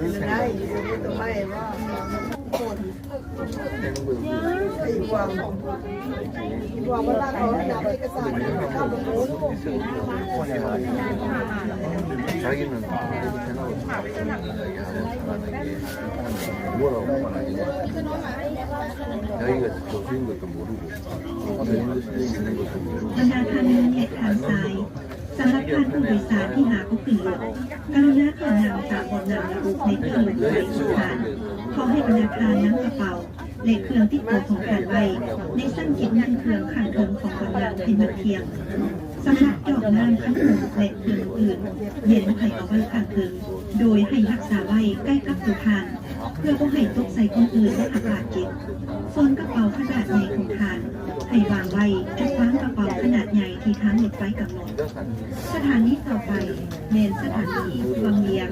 ໄດ້ ໄດ້ຕົວໄມ້ບໍ່? ໄອ້ຫວ່າງ ໄອ້ຫວ່າງເວລາເຂົາເອົາເອກະສານເຂົ້າໄປໂພສ ບັນດາທ່ານໜຶ່ງແລະທ່ານຊາຍ ສຳລັບທ່ານຜູ້ໂດຍສານທີ່ຫາບໍ່ຂຶ້ນລົດ ກະລຸນາເຂົ້ານັ່ງຕາມບ່ອນນັ່ງລະບຸໃນເຄື່ອງລົດໄຟຂອງທ່ານ. ຂໍໃຫ້ບັນດາທ່ານນຳກະເປົາ ແລະ ເຄື່ອງຕິດຕົວຂອງທ່ານໄວ້ໃນຊັ້ນເກັບເງິນເຄື່ອງຂ້າງເທິງຂອງບ່ອນນັ່ງໃຫ້ໝົດທ່ຽງ. ສຳລັບຈອກນ້ຳ ຂະໜົມ ແລະ ເຄື່ອງອື່ນໆ ແມ່ນໃຫ້ເອົາໄວ້ຂ້າງເທິງ ໂດຍໃຫ້ຮັກສາໄວ້ໃກ້ກັບຕົວທ່ານ ເພື່ອບໍ່ໃຫ້ຕົກໃສ່ຄົນອື່ນ ແລະ ອາກາດເຢັນ. ສ່ວນກະເປົາຂະໜາດໃຫຍ່ຂອງທ່ານ ໃຫ້ວາງໄວ້ຈຸດວາງກະເປົາຂະໜາດໃຫຍ່ທີ່ທາງລົດໄຟກຳນົດ. ສະຖານີຕໍ່ໄປແມ່ນສະຖານີວັງວຽງ.